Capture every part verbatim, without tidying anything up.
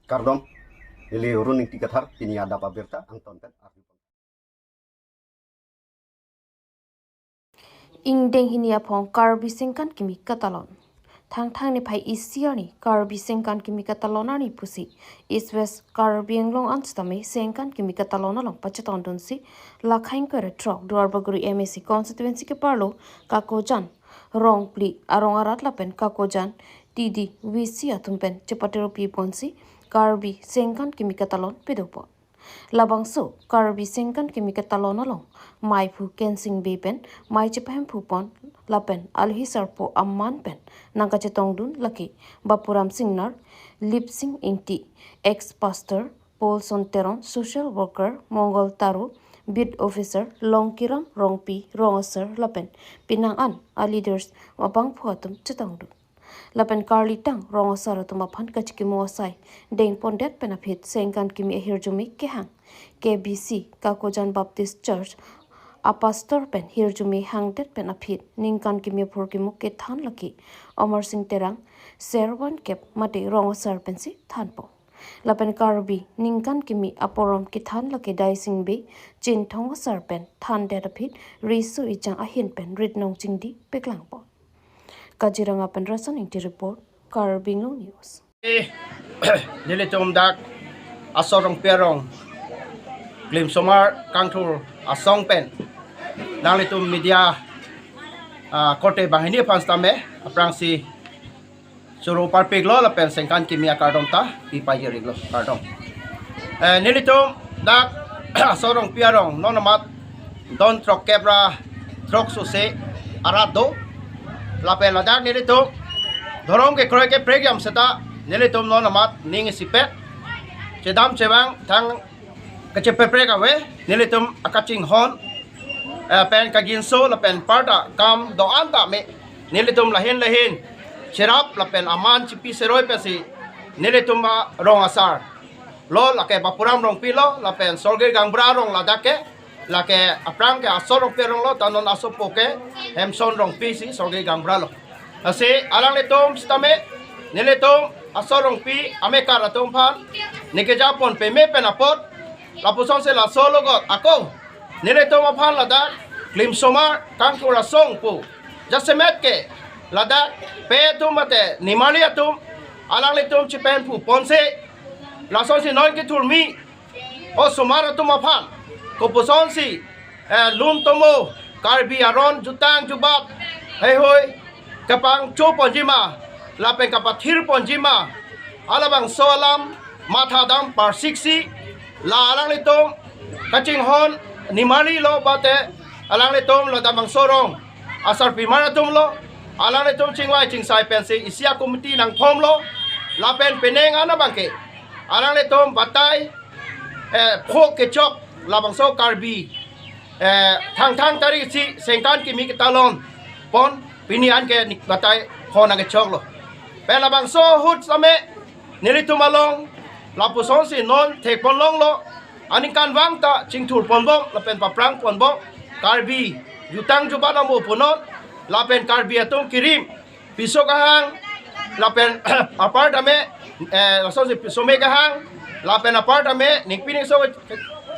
Kardom, neli Run Ingti Kathar, pini adap abirta angton pen arju. Ingdeng hini aphong Karbi Sengkan Kimi Katalon. Thangthang niphai isi arni Karbi Sengkan Kimi Katalon arni pusi East West Karbi Anglong an sitame Sengkan Kimi Katalon along pachetongdunsi lakhang kere throk Duarbagori M A C constituency keparlo Kakojan Rongpli arong arat lapen Kakojan T D V C atum pen chepatero piponsi Karbi Sengkan Kimi Katalon pedopon. Labangso Karbi Sengkan Kimi Katalon along maiphu Kensing Bey pen mai chepahemphupon lapen alohi sarpo aman pen nangkachetongdun lake Bapuram Singnar, Lipsing Ingti, ex pastor, Paulson Teron, social worker, Mongol Taro, beat officer, Longkiram Rongpi, rong asar lapen penang an a leaders abangphu atum chetongdun. Lapen karlitang rong asar atum aphan kachikimo asai dengpondet pen aphi Sengkan Kimi ahirjume kehang K B C Kakojan Baptist Church apastor pen hirjume hangdet pen aphi ningkan kimi aphurkimo kethan lake Amar Sing Terang, Servan Kep mate rong asar pensi thanpo. Lapen Karbi ningkan kimi aporom kethan lake Daising Bey, Chinthong asar pen thandet aphi riso ejang ahin pen ritnong chingdi peklangpo. Kaziranga pen Rason Ingti report, Karbi Anglong News. Eh, nelitum dak Asor Rongpi arong Klimsomar Kangthur asong pen nanglitum media, ah, korte banghini aphan sitame aphrangsi choro parpiklo lapen Sengkan Kimi akardom ta pipajirlo, kardom. Eh, nelitum dak Asor Rongpi arong non amat don throkkep ra throk sose arat do. Lapen ladak nelitum dhorom kekroi keprek jam seta nelitum non amat ning isipet chedam chevang thang kachepeprek ave, nelitum akachinghon, eh, pen kaginso lapen parta kam do-an tame nelitum lahin lahin cherap lapen aman chipi seroi pensi nelitum arong asar lo, lake Bapuram Rongpi lo, lapen Sorge Gangbra arong ladak ke, lake aphrang ke Asor Rongpi arong lo, ta non asopo ke Hemson Rongpi si Sorge Gangbra lo. Lasi alanglitum sitame nelitum Asor Rongpi amekar atum aphan ningkejapon peme pen apot, lapusonsi laso logot ako nelitum aphan ladak Klimsomar Kangthur asong pu jasemet ke ladak pe atum mate nimarli atum alanglitum chepahemphuponsi lasonsi non kethurmi osomar atum aphan kopuson si, eh, lun tomo Karbi aron jutang jubat heihui kapangchoponji ma lapen kapathirponji ma, halabangso alam mathadam parsiksi la alanglitum kachinghon nimarli lo, bate alanglitum labangso arong asarpimar atum lo, alanglitum chingvai chingsai pensi isi a-committee nangphomlo, lapen penang an abangke alanglitum batai, eh, pho kechok labangso Karbi, eh, Thangthang tarik isi Sengkan Kimi Katalon pon pini anke nik batai pho nangkechoklo. Pen labangso ahut sitame nelitum along lapusonsi non thekpon longlo, aningkanvang ta chingthurponbom lapen paprangponbom, Karbi jutang jubat amo punon, lapen Karbi atum kirim piso kahang, lapen apar tame, eh, lasonsi piso me kahang, lapen apar tame ningpi ningso,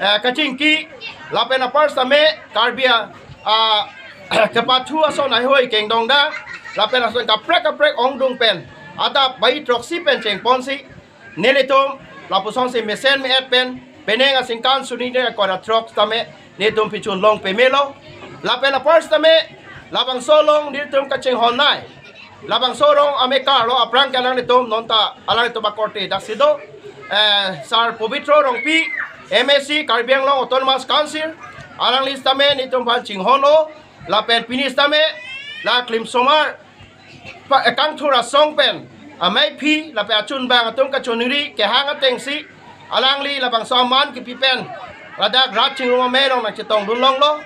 eh, kachingki, lapen apar tame Karbi a, a, kepathu ason heihui kengdong da, lapen ason kaprek kaprek ongdung pen adap bai throksi pen chengponsi nelitum lapusonsi mesen me-et pen penang aningkan suni ne kora throk sitame nelitum pichun long pemelo. Lapen apar sitame labangso along nelitum kachinghonnei labangso arong amekar lo, aphrang ke alanglitum non ta alanglitum akorte daksi do, eh, Sar Pobitro Rongpi, M A C Karbi Anglong Autonomous Council, alangli sitame nelitum aphan chinghonlo. Lapen pini sitame la Klimsomar pa, eh, Kangthur asong pen amaiphi lapen achunbang atum kachoningri kehang atengsi alangli labangso aman kipi pen ladak rat chingrum amei along nangchetongdun longlo.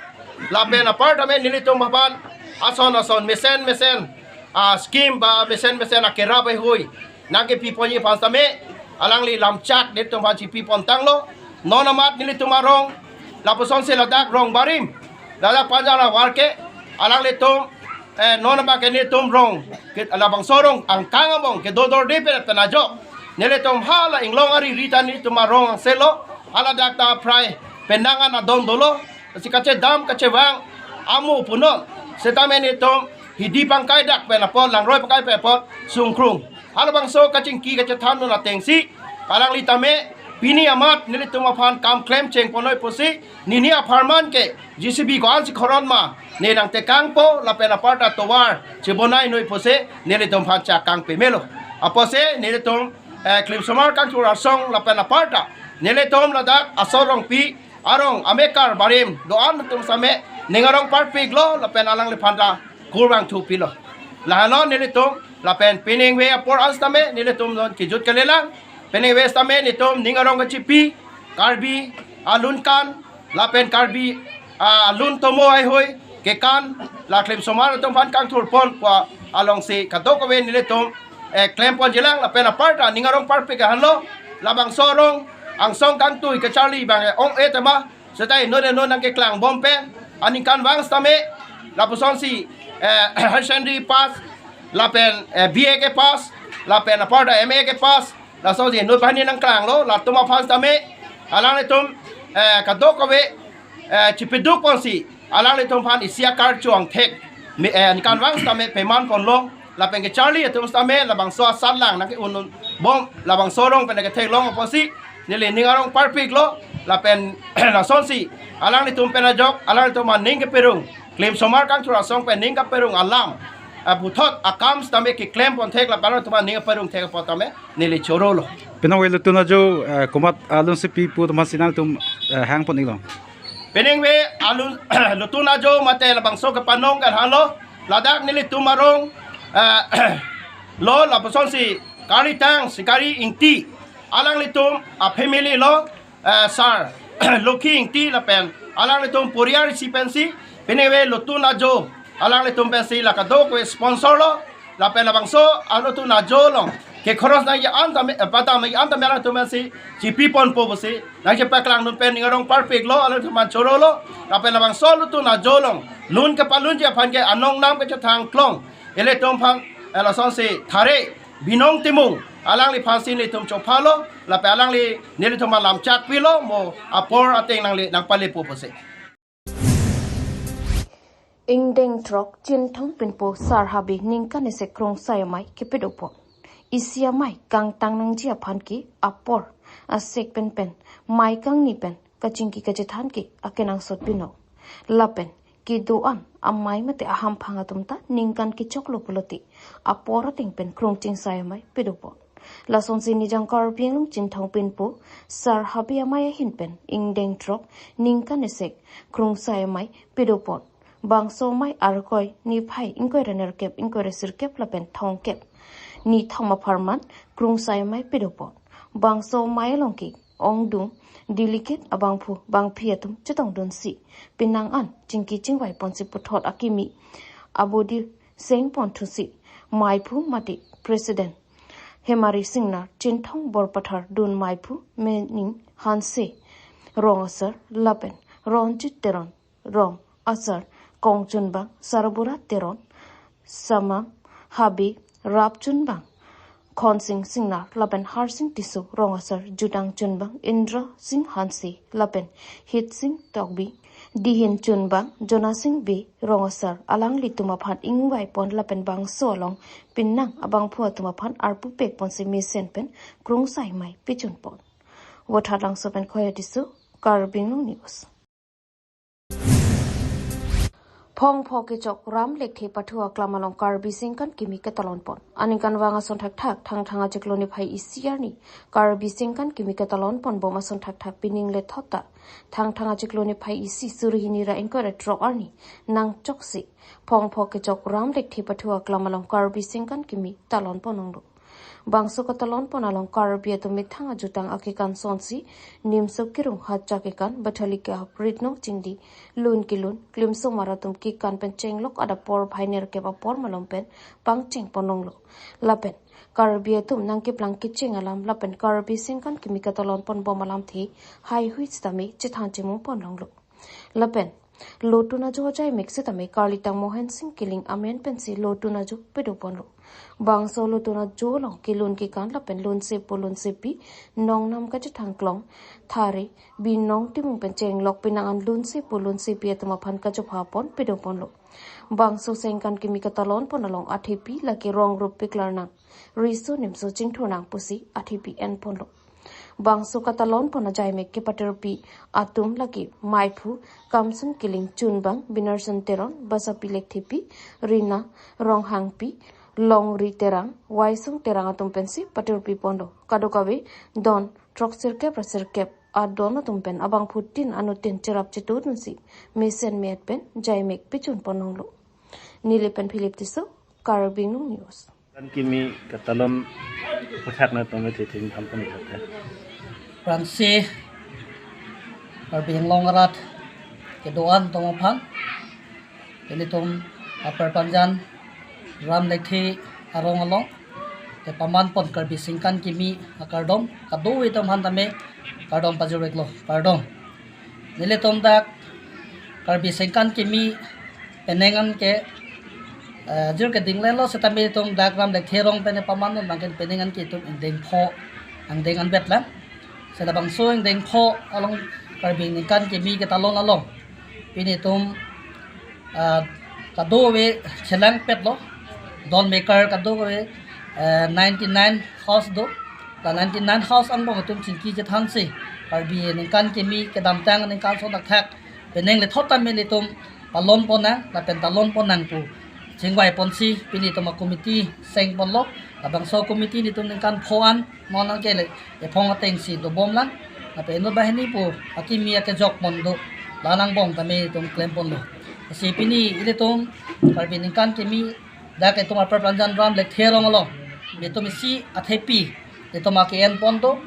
Lapen apar tame nelitum aphan ason ason mesen mesen, ah, scheme ba mesen mesen akerap heihui nangkepiponji aphan sitame alangli lamchak nelitum aphan chipipontanglo. Non amat nelitum arong lapusonsi ladak rong barim, ladak Panjang ahavar ke alanglitum, eh, non abangke nelitum rong ke labangso arong angkang abong kedodorde pen pen ajok Nelitum hala inglong ari ri ta nelitum arong angselo, hala dak ta prai penang an adon dolo, si kachedam kachevang amo punon, setame nelitum hidi pangkai dak pen apot, langroi pangkai pen apot sungkrung. Halabangso kachingki kachethan non atengsi, alangli tame pini amat nelitum aphan kam klem cheng ponoi pusi, nini apharman ke J C B ko-an si khoron ma, ne nangtekangpo lapen aparta tovar chibonai noi pusi nelitum aphan chakang pemelo. Apotsi nelitum, eh, Klimsomar Kangthur Asong lapen aparta nelitum ladak Asor Rongpi arong amekar barim do-an atum same ning arong parpiklo lapen alangliphan ta kurvangthu pilo. Lahelo nelitum lapen peningve apor an sitame nelitum non kejut kalilang. Peningve sitame nelitum ning arong kachipi, Karbi alun kan lapen Karbi, ah, alun tomo aihoi kekan la Klimsomar atum aphan kangthur pon pu alongsi kadokave nelitum, eh, klem ponjilang lapen aparta ning arong parpik ahanlo, labangso arong angsong kangtui kacharli abang, eh, ong-e tema, seta inut inut nangkeklang bom pen aningkanvang sitame lapusonsi, eh, higher secondary pass lapen, eh, B A kepass lapen aparta M A kepass, lasonsi inut banghini nangklanglo, latum aphan sitame alanglitum, eh, kadokave, eh, chipiduk ponsi alanglitum aphan isi akar chuang thek, mi, eh, aningkanvang sitame peman ponlong, lapen kacharli atum sitame labangso asatlang nangke-un-un bom, labangso arong pen ketheklong apotsi neli ning arong parpiklo, lapen lasonsi alanglitum pen ajok alanglitum aning keperung, Klimsomar Kangthur Asong pen ning keperung alam, eh, puthot akam sitame keklem pon thek lapen alanglitum aning keperung thek apot tame neli chorolo. Penang ve lutun ajo, eh, komat alun si pi pu atum aphan si nangtum, eh, hang pon iklo. Peningve alun lutun ajo mate labangso kepanong kan halo, ladak nelitum arong, eh, lo lapusonsi Karitang Sikari Ingti, alanglitum a family lo, eh, Sar Lokhi Ingti lapen alanglitum poriar isi pensi, peningve lutun ajo alanglitum pensi la kadokave sponsor lo, lapen labangso alutun ajo along kekhoros nangji an tame, eh, padam nangji an tame alanglitum pensi chipi ponpo pusi nangchepaklang dun pen ning arong parpiklo, alanglitum aphan chorolo, lapen labangso lutun ajo along lun kepalunji aphan ke anong nam kachethang klong ilitum aphan, eh, lasonsi Thare Binong Timung alangliphan si nelitum chophalo, lapen alangli nelitum alam chak pilo, mo apor ateng nangli nangpalepo pusi. Ingdeng throk Chinthong Pinpo Sar Habe ningkan isi Krungsai Amei kepido pon. Isi amei kangtang nangji aphan ke apor asek pen pen, mei kangni pen kachingki kachethan ke akenangsot pino. Lapen kedo-an amei mate ahamphang atum ta ningkan kechoklo pulote apor ateng pen Krung Chingsai Amei pido pon. Lasonsi Nijang Karbi Anglong Chinthong Pinpo Sar Habe amei ahin pen ingdeng throk ningkan isi Krungsai Amei pido pon. Bangso amei Arkoi niphai ingkoi ra nerkep, ingkoi ra sirkep lapen thomkep nithom apharman Krungsai Amei pido pon. Bangso amei along ke ongdung, delicate abangphu bangphi atum chetongdunsi penang an chingki chingvai ponsi puthot akimi abodi seng ponthusi meiphu mate President Hemari Singnar, Chinthong Borpathar dun meiphu Mening Hanse rong asar lapen Ronjit Teron rong asar Kong Chunbang, Sarbura Teron, Samam Habe, Rap Chunbang, Khonsing Singnar lapen Harsing Tisso rong asar, Judang Chunbang, Indra Sing Hanse lapen Hit Sing Tokbi, Dihin Chunbang, Jona Sing Bey rong asar alanglitum aphan ingvai pon lapen bangso along penang abangphu atum aphan arpu pek ponsi mesen pen Krungsai Amei pichun pon. Vothatlangso pen Khoya Tisso, Karbi Anglong News. Phongpho kechok Ram Lekthe pathu aklam along Karbi Sengkan Kimi ketalon pon. Aningkanvang ason thakthak Thangthang achiklo niphai isi arni Karbi Sengkan Kimi ketalon pon bom ason thakthak pining lethot ta Thangthang achiklo niphai isi suri hini ra ingkoi ra throk arni nangchoksi Phongpho kechok Ram Lekthe pathu aklam along Karbi Sengkan Kimi talon pon longlo. Bangso ketalon pon along Karbi atum methang ajutang akekan sonsi, Nimso Kerung Hacha kekan, Bathalika Haprit Nong Chingdi, Lun Kelun, Klimsomar atum kekan pen chenglok adap apor phai nerkep apor malom pen pangcheng pon longlo. Lapen Karbi atum nangkeplang kecheng alam lapen Karbi Sengkan Kimi ketalon pon bom alamthe haihui sitame chethan chemung pon longlo. Lapen Lotun ajo ajaimek setame karlitang Mohen Sing Killing amen pensi lotun ajo pedoponlo. Bangso lotun ajo along kelun kekan lapen lunsepo lunsepi, nongnam kachethangklong, thare, binong timung pen chenglok penang an lunsepo lunsepi atum aphan kachopha pon pedoponlo. Bangso sengkan kimi katalonpon along athepi lake rong rup peklar nang, riso nimso chingthur nang pusi athepi enponlo. Bangso katalonpon ajaimek kepatirpi atum lake Maiphu Kamsung Killing, Chunbang Binarson Teron, Basapi Lekthepi, Rina Ronghangpi, Longri Terang, Waisong Terang atum pensi patirpiponlo. Kadokave don throksirkep ra sirkep adon atum pen abangphutin anuttin cherap chetudunsi mesen me-et pen jaimek pechunpon longlo. Neli pen Philip Tisso, Karbi Anglong News. Kan kimi katalon puthak na tome titin ham kami kata. Pransi Karbi Anglong arat kedoan atum aphan, ilitum Upper Panjan Ram Lekthe arong along kepamanpon Karbi Sengkan Kimi akardom, kadokave atum aphan tame kardom pajirveklo, kardom. Nelitum dak Karbi Sengkan Kimi penang an ke, eh, jur ke dinglelo setame itum dak Ram Lekthe arong pen paman non bangke penang an ke itum ingdeng pho angdeng anvet lang. Seta bangso ingdeng pho along Karbi Ningkan Kimi ketalon along pini itum, ah, kadokave chelangpetlo. Don mekar kadokave, eh, ninety-nine house do. La ninety-nine house angbong itum chingki chethansi Karbi Ningkan Kimi kedamtang ningkan ason thakthak penang lethot tame ilitum palonpon nang lapen talonpon nang pu chingvaiponsi pini itum a-committee sengponlo. Labangso committee nelitum ningkan pho an non nang kele ephong atengsi dobom lang. Lapen inut banghini pu akimi akejokpon do, la angbong tame itum klemponlo. Lasi pini ilitum Karbi Ningkan Kimi dak itum Upper Panjan Ram Lekthe arong along itum isi athepi itum ake-enpon do,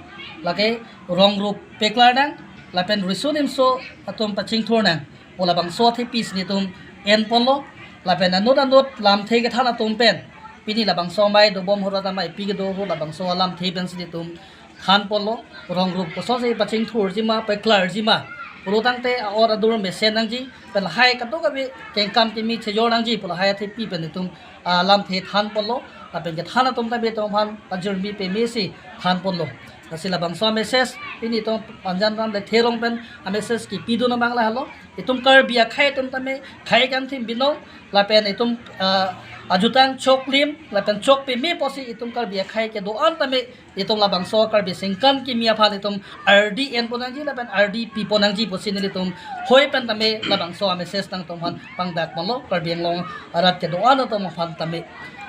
lake rong rup peklar nang lapen riso nimso atum pachingthur nang pu labangso athepi si nelitum enponlo. Lapen anut anut lamthe kethan atum pen pini labangso amei dobom ahut atamai pi kedo ahut labangso alamthe pensi nelitum thanponlo. Rong rup kosonsi pachingthurji ma, peklarji ma pulo tangte a-or adur mesen nangji, pen lahai kadokave kengkam kimi chejor nangji pu lahai athepi pen itum, ah, lamthe thanponlo. Lapen kethan atum tame itum aphan pajirmi pemesi thanponlo. Lasi labangso a-message pini itum Panjan Ram Lekthe arong pen a-message kipidun abang lahelo. Itum Karbi akhei atum tame khei kangthim binong lapen itum, ah, ajutang choklim lapen chok peme pusi itum Karbi akhei kedoan tame itum labangso Karbi Sengkan Kimi aphan itum ardi enpon nangji lapen ardi pipon nangji pusi nelitum hoi pen tame labangso a-message nangtum aphan pangdakponlo Karbi Anglong arat kedoan atum aphan tame.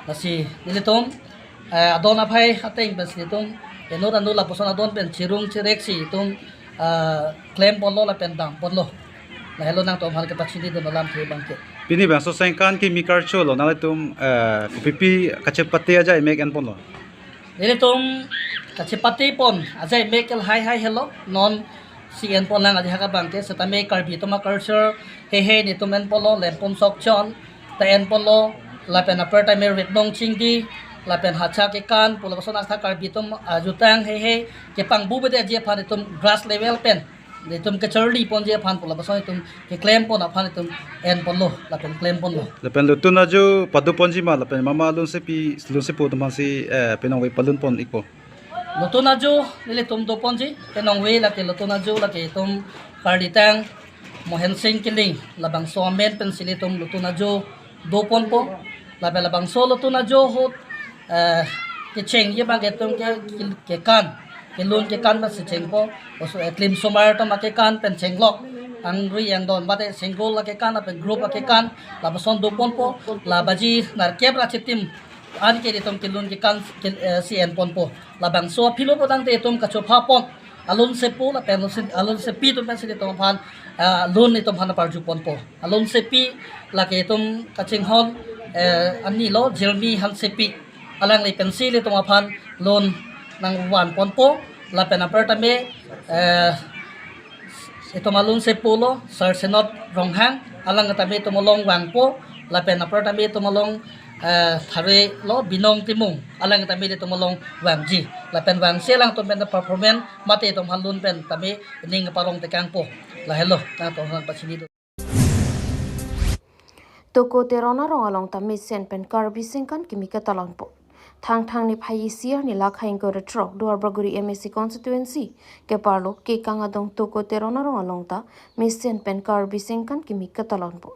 Lasi nelitum, eh, adon aphai ateng pensi nelitum inut anut lapuson adon pen chirung chireksi itum, ah, klemponlo lapen damponlo. Lahelo nangtum aphan kepachinidun alamthe abangke. Pini bangso Sengkan Kimi karcho lo nanglitum, eh, kopipi kachepate ajaimek enponlo? Nelitum kachepatepon ajaimek ke lahai hai helo, non si enpon lang ajahak abangke, setame Karbi atum a-culture heihei nelitum enponlo, lempon sokchon ta enponlo, lapen apar tame ritnong chingdi, lapen hacha kekan pu lapuson athak Karbi atum ajutang heihei kepangbu bedeji aphan itum grass level pen nelitum kacharliponji aphan pu lapuson itum keklempon aphan itum enponlo lapen klemponlo. Lapen lotun ajo padoponji ma lapen mama lunsepi lunsepo atum aphansi, eh, penong ve palunpon ikpo? Lotun ajo nelitum doponji, penong ve lake lotun ajo lake itum karlitang Mohen Sing Killing labangso amen pensi nelitum lotun ajo doponpo. Lapen labangso lotun ajo ahut, eh, kechengji abangke itum ke, ke, kekan, kelun kekan pensi chengpo. Oso, eh, klimsomar atum akekan pen chenglok, angri angdon mate single akekan lapen group akekan lapuson doponpo. La baji nerkep ra chitim anke itum kelun kekan ke, eh, si enponpo. Labangso aphi lo pu tangte itum kachophapon alunsepo lapen alunse, alunsepi atum pensi itum aphan, ah, lun itum aphan parjuponpo. Alunsepi lake itum kachinghon, eh, ani lo Jeremy Hansepi, alangli pensi ilitum aphan lun nangvanponpo. Lapen apar tame, eh, itum alunsepo lo Sir Senot Ronghang, alang tame itum along vangpo. Lapen apar tame itum along, eh, thare lo Binong Timung, alang tame itum along vangji. Lapen vangsi alangtum pen performance mate itum aphan lun pen tame ning parong tekangpo. Lahelo nangtum aphan pachinidun. Toko Teron arong along ta mesen pen Karbi sengkan kimi ketalon po. Thangthang niphai isi arni lakhai ingkoi ra throk Duarbagori M A C constituency keparlo Kekang adong Toko Teron arong along ta mesen pen Karbi sengkan kimi ketalon po.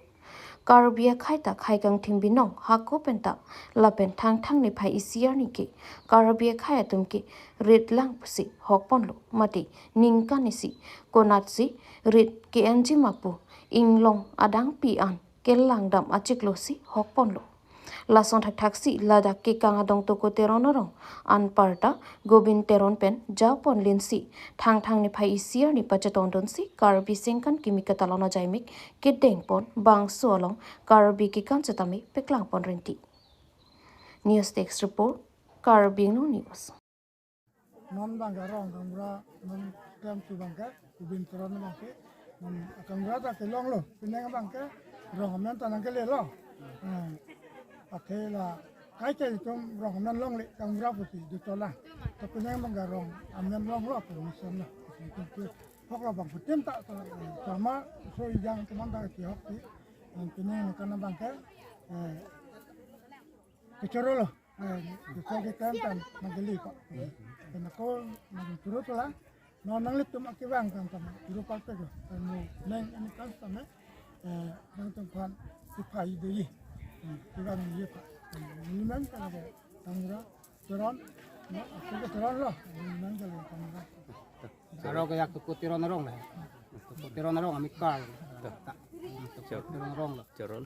Karbi akhai ta khei kangthim binong hako pen ta lapen thangthang niphai isi arni ke Karbi akhai atum ke rit lang pusi hok ponlo mate ningkan isi konatsi rit ke-enji ma pu inglong adangpi an kelang dam achiklo si hok ponlo. Lason thakthak si ladak Kekang adong Toko Teron arong anparta Gobin Teron pen japon linsi thangthang niphai isi arni pachetongdun si Karbi sengkan kimi ketalon ajaimek kedeng pon bangso along Karbi kekan setame peklang pon rinti. News Desk Report, Karbi Anglong News. Non bang ke rong kangbura non klem tu bang ke Gobin Teron bang ke non kangbura ta kelonglo, penang bang ke rong amen ta nangkelelo. Hmm. Athe la kai kai tum rong amen longle kangbura pusi dutola. To penang bang ke rong amen longlo permission lo. Itum ke hok lo bang putim ta to sama so ijang teman ta ke hok ti. Penang kana bang ke eh, kechorolo. Eh, kechor ke kan kan nangkeli ko. Kena ko nangturut la. No nanglitum akevang kan kan turu parpek lo. Kan mo neng ini kan tame. Eh, nangtum kan sipai de yi. Kevang yi ko. Ini nang kan ko kangbura Teron. No, aku ke Teron lo. Ini nang kan kangbura. Aro ke yak Toko Teron arong le. Toko Teron arong amikar. Toko Teron arong lo. Teron.